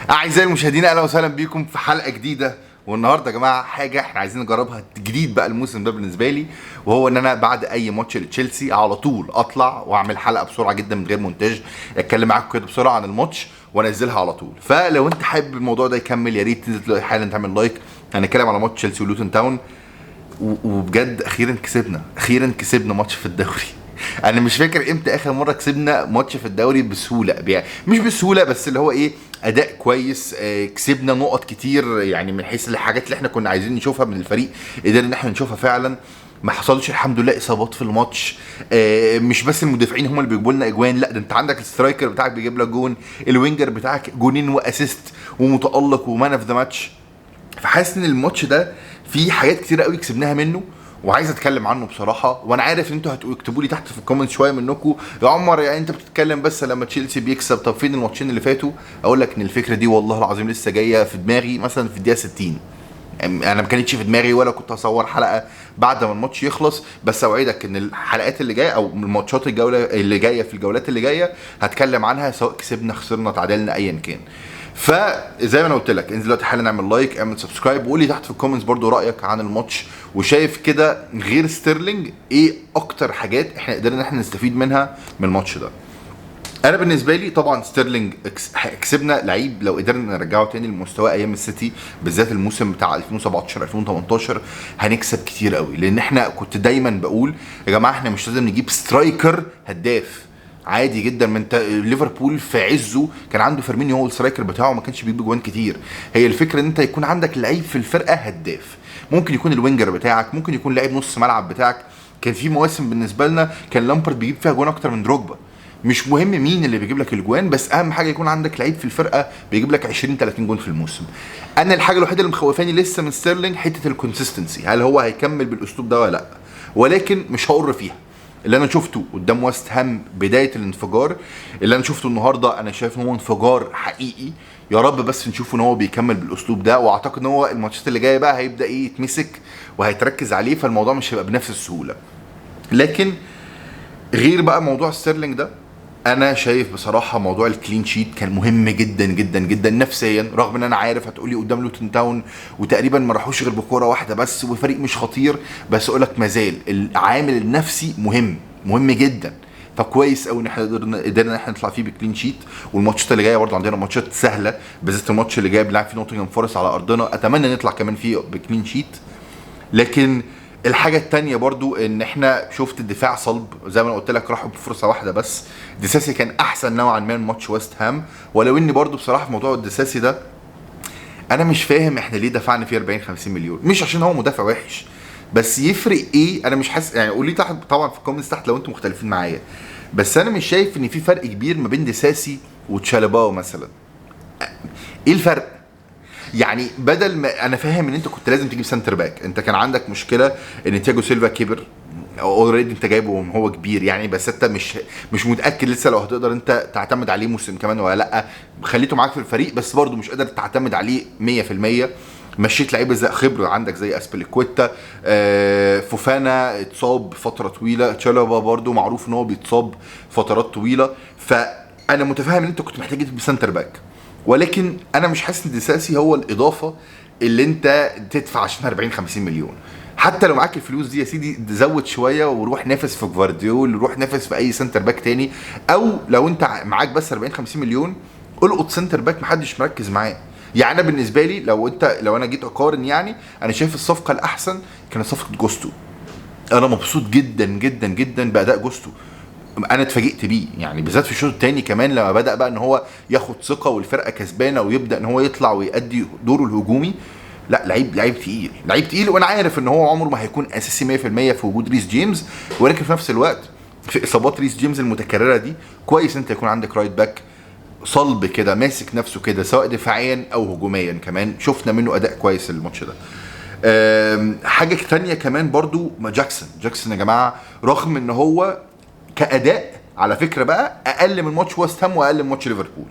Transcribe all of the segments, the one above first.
اعزائي المشاهدين، اهلا وسهلا بيكم في حلقة جديده. والنهارده يا جماعة حاجة احنا عايزين نجربها جديد بقى الموسم ده بالنسبة لي، وهو ان انا بعد اي ماتش لتشيلسي على طول اطلع واعمل حلقة بسرعة جدا من غير مونتاج، اتكلم معاكم كده بسرعة عن الماتش وانزلها على طول. فلو انت حابب الموضوع ده يكمل، يا ريت تنزل دلوقتي حالا تعمل like. هنتكلم على ماتش تشيلسي ولوتون تاون، وبجد اخيرا كسبنا، اخيرا كسبنا ماتش في الدوري. انا مش فاكر امتى اخر مرة كسبنا ماتش في الدوري بسهوله، يعني مش بسهولة بس اللي هو ايه، اداء كويس، كسبنا نقط كتير، يعني من حيث الحاجات اللي احنا كنا عايزين نشوفها من الفريق قدرنا ان احنا نشوفها فعلا. ما حصلش الحمد لله اصابات في الماتش، مش بس المدافعين هم اللي بيجيبوا لنا اجوان، لا ده انت عندك ال striker بتاعك بيجيب لك جون، ال winger بتاعك جونين و assist ومتالق و man of the match. فحاسس ان الماتش ده فيه حاجات كتير قوي كسبناها منه وعايز اتكلم عنه بصراحه. وانا عارف ان انتوا هتكتبوا لي تحت في ال comment شوية منكم، يا عمر يعني انت بتتكلم بس لما تشيلسي بيكسب، طب فين الماتشين اللي فاتوا؟ اقول لك ان الفكرة دي والله العظيم لسه جاية في دماغي مثلا في الدقيقة 60، انا ما كانتش في دماغي ولا كنت هصور حلقة بعد ما الماتش يخلص، بس اوعدك ان الحلقات اللي جاية او الماتشات الجولة اللي جاية في الجولات اللي جاية هتكلم عنها، سواء كسبنا خسرنا تعادلنا ايا كان. فزي ما انا قلت لك، انزل دلوقتي حالا اعمل like، اعمل subscribe، وقول لي تحت في ال comments برضو رايك عن الماتش، وشايف كده غير ستيرلينج ايه اكتر حاجات احنا قدرنا ان احنا نستفيد منها من الماتش ده. انا بالنسبة لي طبعا ستيرلينج كسبنا لعيب لو قدرنا نرجعه تاني لمستواه ايام السيتي، بالذات الموسم بتاع 2017 2018 هنكسب كتير قوي. لان احنا كنت دايما بقول يا جماعة احنا مش لازم نجيب striker هداف، عادي جدا. ما انت ليفربول في عزه كان عنده فيرمينيو هو ال striker بتاعه، ما كانش بيجيب جوان كتير. هي الفكرة ان انت يكون عندك لعيب في الفرقة هداف، ممكن يكون ال winger بتاعك، ممكن يكون لعيب نص ملعب بتاعك. كان في مواسم بالنسبة لنا كان لامبرد بيجيب فيها جوان اكتر من دروجبا. مش مهم مين اللي بيجيب لك الجوان، بس اهم حاجة يكون عندك لعيب في الفرقة بيجيب لك 20 30 جون في الموسم. انا الحاجة الوحيدة اللي مخوفاني لسه من ستيرلينج حتة ال consistency، هل هو هيكمل بالاسلوب ده ولا لا؟ ولكن مش هقر فيها. اللي انا شفته قدام ويست هام بداية الانفجار، اللي انا شفته النهارده انا شايف ان هو انفجار حقيقي. يا رب بس نشوف ان هو بيكمل بالاسلوب ده، واعتقد ان هو الماتشات اللي جاية بقى هيبدا ايه يتمسك وهيتركز عليه، فالموضوع مش هيبقى بنفس السهولة. لكن غير بقى موضوع ستيرلينج ده، انا شايف بصراحة موضوع ال clean sheet كان مهم جدا جدا جدا نفسيا، رغم ان انا عارف هتقولي قدام لوتن تاون وتقريبا ما راحوش غير بكوره واحدة بس وفريق مش خطير، بس اقول لك ما زال العامل النفسي مهم، مهم جدا. فكويس قوي ان احنا قدرنا ان احنا نطلع فيه ب clean sheet. والماتشات اللي جاية برضه عندنا ماتشات سهله، بالذات الماتش اللي جاي بنلعب فيه نوتنغهام فورست على ارضنا، اتمنى نطلع كمان فيه ب clean sheet. لكن الحاجة التانية برضو ان احنا شفت الدفاع صلب زي ما انا قلت لك، راحوا بفرصة واحدة بس. ديساسي كان احسن نوعا ما من ماتش ويست هام، ولو اني برضو بصراحة في موضوع الديساسي ده انا مش فاهم احنا ليه دفعنا فيه 40 50 مليون. مش عشان هو مدافع وحش، بس يفرق ايه؟ انا مش حاسس، يعني قولي تحت طبعا في ال comments تحت لو انتم مختلفين معايا، بس انا مش شايف ان في فرق كبير ما بين ديساسي وتشالباو مثلا. ايه الفرق؟ يعني بدل ما انا فاهم ان انت كنت لازم تجيب center back، انت كان عندك مشكلة ان تياجو سيلفا كبر already، انت جايبه وهو كبير يعني، بس انت مش متاكد لسه لو هتقدر انت تعتمد عليه موسم كمان ولا لا. خليته معاك في الفريق بس برده مش قادر تعتمد عليه 100%. مشيت لعيبة زي خبره عندك زي اسبليكويتا، فوفانا اتصاب فترة طويلة، تشالوبا برده معروف ان هو بيتصاب فترات طويلة. فانا متفاهم ان انت كنت محتاج تجيب center back، ولكن انا مش حاسس ان ديساسي هو الاضافة اللي انت تدفع عشان 40 50 مليون. حتى لو معاك الفلوس دي يا سيدي زود شوية وروح نافس في جفارديول، روح نافس في اي center back تاني، او لو انت معاك بس 40 50 مليون القط center back محدش مركز معاه. يعني انا بالنسبة لي لو انا جيت اقارن، يعني انا شايف الصفقة الاحسن كانت صفقة جوستو. انا مبسوط جدا جدا جدا باداء جوستو، انا اتفاجئت بيه يعني، بالذات في الشوط الثاني كمان لما بدا بقى ان هو ياخد ثقة والفرقة كسبانه ويبدا ان هو يطلع ويأدي دوره الهجومي. لا لعيب تقيل، لعيب تقيل، وانا عارف ان هو عمره ما هيكون اساسي 100% في وجود ريس جيمس، ولكن في نفس الوقت في اصابات ريس جيمس المتكررة دي كويس انت يكون عندك right back صلب كده ماسك نفسه كده، سواء دفاعيا او هجوميا. كمان شفنا منه اداء كويس الماتش ده. حاجة تانية كمان برضو جاكسون يا جماعة، رغم ان هو كاداء على فكرة بقى اقل من ماتش ويست هام واقل من ماتش ليفربول،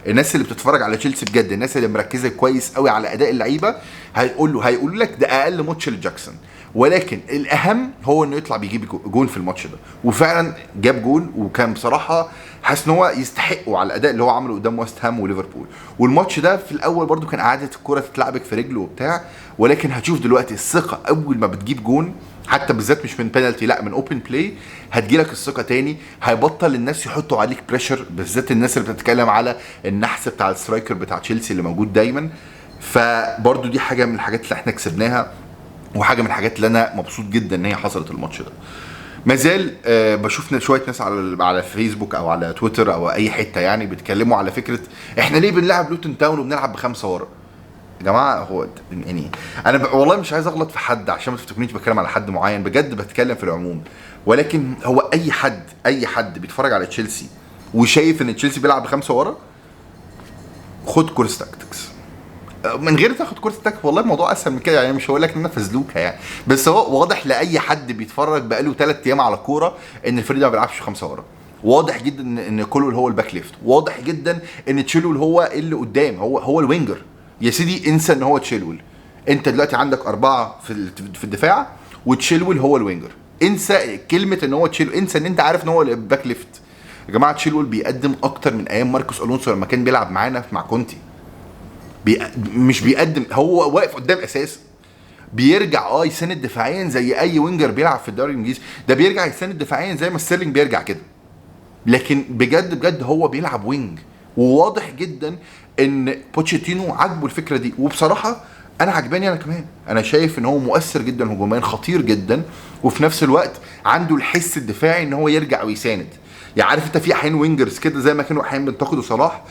الناس اللي بتتفرج على تشيلسي بجد، الناس اللي مركزه كويس قوي على اداء اللعيبة، هيقولوا لك ده اقل ماتش لجاكسون، ولكن الاهم هو انه يطلع بيجيب جون في الماتش ده، وفعلا جاب جون، وكان بصراحة حاسس ان هو يستحقه على الاداء اللي هو عمله قدام ويست هام وليفربول. والماتش ده في الاول برده كان قعدت الكره تتلعبك في رجله وبتاع، ولكن هتشوف دلوقتي الثقة اول ما بتجيب جون، حتى بالذات مش من بينالتي، لا من open play، هتجيلك الثقة تاني. هيبطل الناس يحطوا عليك pressure، بالذات الناس اللي بتتكلم على النحس بتاع ال striker بتاع تشيلسي اللي موجود دايما. فبرده دي حاجة من الحاجات اللي احنا كسبناها، وحاجه من الحاجات اللي انا مبسوط جدا ان هي حصلت الماتش ده. مازال بشوف شوية ناس على فيسبوك او على تويتر او اي حتة يعني بيتكلموا على فكرة احنا ليه بنلعب لوتن تاون وبنلعب بخمسة ورا. يا جماعة هو يعني انا والله مش عايز اغلط في حد عشان ما تفتكرونيش بتكلم على حد معين، بجد بتكلم في العموم، ولكن هو اي حد بيتفرج على تشيلسي وشايف ان تشيلسي بيلعب بخمسة ورا، خد كورس tactics. من غير تاخد كورس tactics والله الموضوع اسهل من كده يعني، مش هقول لك ان انا فزلوكه يعني، بس هو واضح لاي حد بيتفرج بقاله 3 ايام على كورة ان الفريق ده ما بيلعبش خمسة ورا. واضح جدا ان كولويل هو ال back left، واضح جدا ان تشيلول هو اللي قدام، هو ال winger. يا سيدي انسى ان هو تشيلول، انت دلوقتي عندك 4 في الدفاع وتشيلول هو ال winger. انسى كلمة ان هو تشيلول، انسى ان انت عارف ان هو ال back left. يا جماعة تشيلول بيقدم اكتر من ايام ماركوس الونسو لما كان بيلعب معانا مع كونتي. مش بيقدم، هو واقف قدام اساسا، بيرجع يساند دفاعيا زي اي winger بيلعب في الدوري الانجليزي، ده بيرجع يساند دفاعيا زي ما ستيرلينج بيرجع كده. لكن بجد بجد هو بيلعب wing، وواضح جدا ان بوتشيتينو عاجبه الفكرة دي، وبصراحة انا عجباني انا كمان. انا شايف ان هو مؤثر جدا هجوميا، خطير جدا، وفي نفس الوقت عنده الحس الدفاعي ان هو يرجع ويساند. يعني عارف انت في احيان wingers كده زي ما كانوا احيانا بينتقدوا صلاح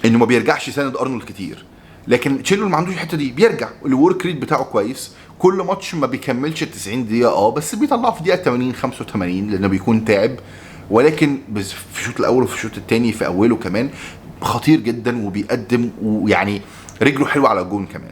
انه ما بيرجعش يساند ارنولد كتير، لكن تشيلول ما عندوش الحتة دي، بيرجع ال work rate بتاعه كويس، كل ماتش ما بيكملش 90 دقيقة بس بيطلعه في دقيقة 80 85 لانه بيكون تعب، ولكن في الشوط الاول وفي الشوط الثاني في اوله كمان خطير جدا وبيقدم، ويعني رجله حلوة على الجون كمان.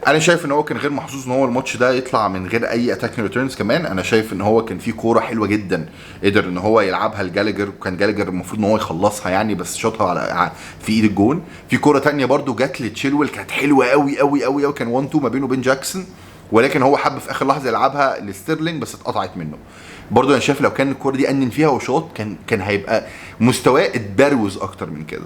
انا شايف ان هو كان غير محظوظ ان هو الماتش ده يطلع من غير اي attacking returns كمان. انا شايف ان هو كان في كورة حلوة جدا قدر ان هو يلعبها لجالجر، وكان جالجر المفروض ان هو يخلصها يعني، بس شاطها على في ايد الجون. في كورة تانية برده جت لتشيلويل كانت حلوة قوي قوي قوي قوي، كان 1 2 ما بينه وبين جاكسون، ولكن هو حب في اخر لحظة يلعبها لستيرلينج بس اتقطعت منه. برده انا شايف لو كان الكورة دي انن فيها وشاط كان هيبقى مستواه اتبروز اكتر من كده.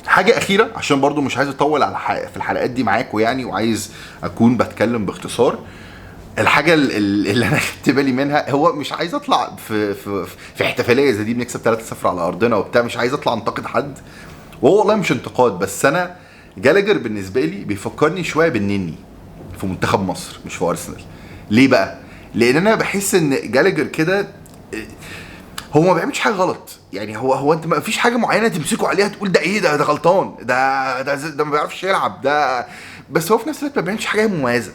حاجة اخيرة عشان برضو مش عايز اطول على في الحلقات دي معاكم يعني، وعايز اكون بتكلم باختصار. الحاجة اللي انا خدت بالي منها، هو مش عايز اطلع في في في احتفالية زي دي بنكسب 3-0 على ارضنا وبتاع، مش عايز اطلع انتقد حد، وهو والله مش انتقاد، بس انا جالجر بالنسبة لي بيفكرني شوية بالنني في منتخب مصر مش في ارسنال. ليه بقى؟ لان انا بحس ان جالجر كده هو ما بيعملش حاجة غلط يعني، هو انت ما فيش حاجة معينة تمسكه عليها تقول ده ايه ده غلطان، ده ما بيعرفش يلعب ده، بس هو في نفس الوقت ما بيعملش حاجة مميزة.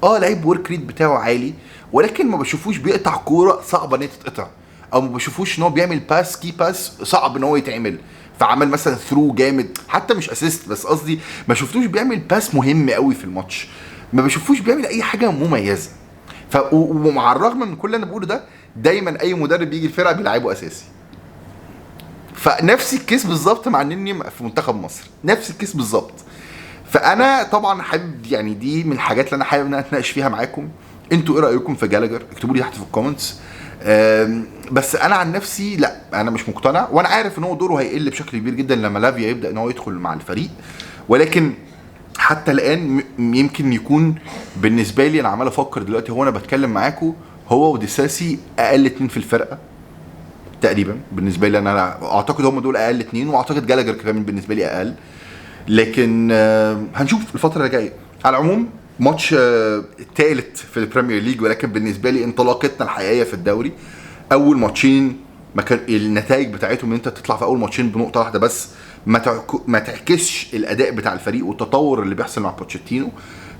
لعيب work rate بتاعه عالي، ولكن ما بشوفوش بيقطع كورة صعبة ان هي تتقطع، او ما بشوفوش ان هو بيعمل pass key pass صعب ان هو يتعمل، فعمل مثلا through جامد حتى مش assist، بس قصدي ما شفتوش بيعمل pass مهم قوي في الماتش، ما بشوفوش بيعمل اي حاجة مميزة. ومع الرغم من كل اللي انا بقوله ده، دايما اي مدرب بيجي الفرقة بيلعبه اساسي. فنفس ال case بالظبط مع النني في منتخب مصر، نفس ال case بالظبط. فانا طبعا حابب يعني دي من الحاجات اللي انا حابب ان انا اتناقش فيها معاكم. انتوا ايه رايكم في جالجر؟ اكتبوا لي تحت في ال comments. بس انا عن نفسي لا، انا مش مقتنع، وانا عارف ان هو دوره هيقل بشكل كبير جدا لما لافيا يبدا ان هو يدخل مع الفريق، ولكن حتى الان يمكن يكون بالنسبة لي انا عمال افكر دلوقتي، هو انا بتكلم معاكم هو وديساسي اقل اتنين في الفرقة تقريبا بالنسبة لي، انا اعتقد هم دول اقل اتنين، واعتقد جالجر كمان بالنسبة لي اقل، لكن هنشوف الفترة اللي جاية. على العموم ماتش الثالث في ال Premier League، ولكن بالنسبة لي انطلاقتنا الحقيقية في الدوري. اول ماتشين ما كان النتائج بتاعتهم ان انت تطلع في اول ماتشين بنقطة واحدة بس ما تعكسش الاداء بتاع الفريق والتطور اللي بيحصل مع بوتشيتينو.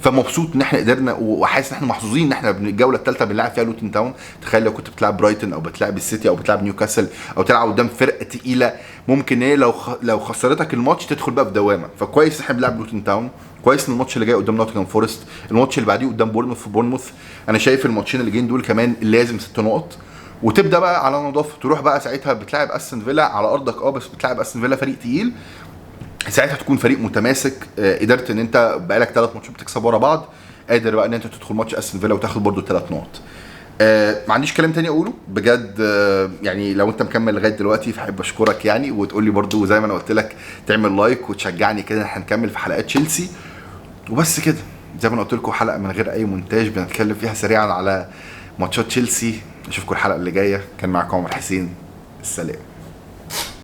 فمبسوط ان احنا قدرنا، وحاسس ان احنا محظوظين ان احنا الجولة الثالثة بنلعب فيها لوتن تاون. تخيل لو كنت بتلعب برايتون او بتلعب السيتي او بتلعب نيوكاسل او تلعب قدام فرقه تقيلة، ممكن ايه لو خسرتك الماتش تدخل بقى في دوامه. فكويس ان احنا بنلعب لوتن تاون، كويس ان الماتش اللي جاي قدام نوتنغهام فورست، الماتش اللي بعديه قدام بورنموث في بورنموث. انا شايف الماتشين اللي جايين دول كمان لازم 6 نقط، وتبدا بقى على نظافة. تروح بقى ساعتها بتلعب استون فيلا على ارضك، بس بتلعب استون فيلا فريق تقيل، ساعتها تكون فريق متماسك. قدرت ان انت بقالك 3 ماتشات بتكسب ورا بعض، قادر بقى ان انت تدخل ماتش استون فيلا وتاخد برده 3 نقط. ما عنديش كلام تاني اقوله بجد. يعني لو انت مكمل لغاية دلوقتي فحب اشكرك يعني، وتقول لي برده زي ما انا قلت لك تعمل like وتشجعني كده، احنا هنكمل في حلقات تشيلسي. وبس كده، زي ما انا قلت لكم حلقة من غير اي مونتاج بنتكلم فيها سريعا على ماتشات تشيلسي. اشوفكم الحلقة اللي جاية. كان معاكم عمر حسين، السلام.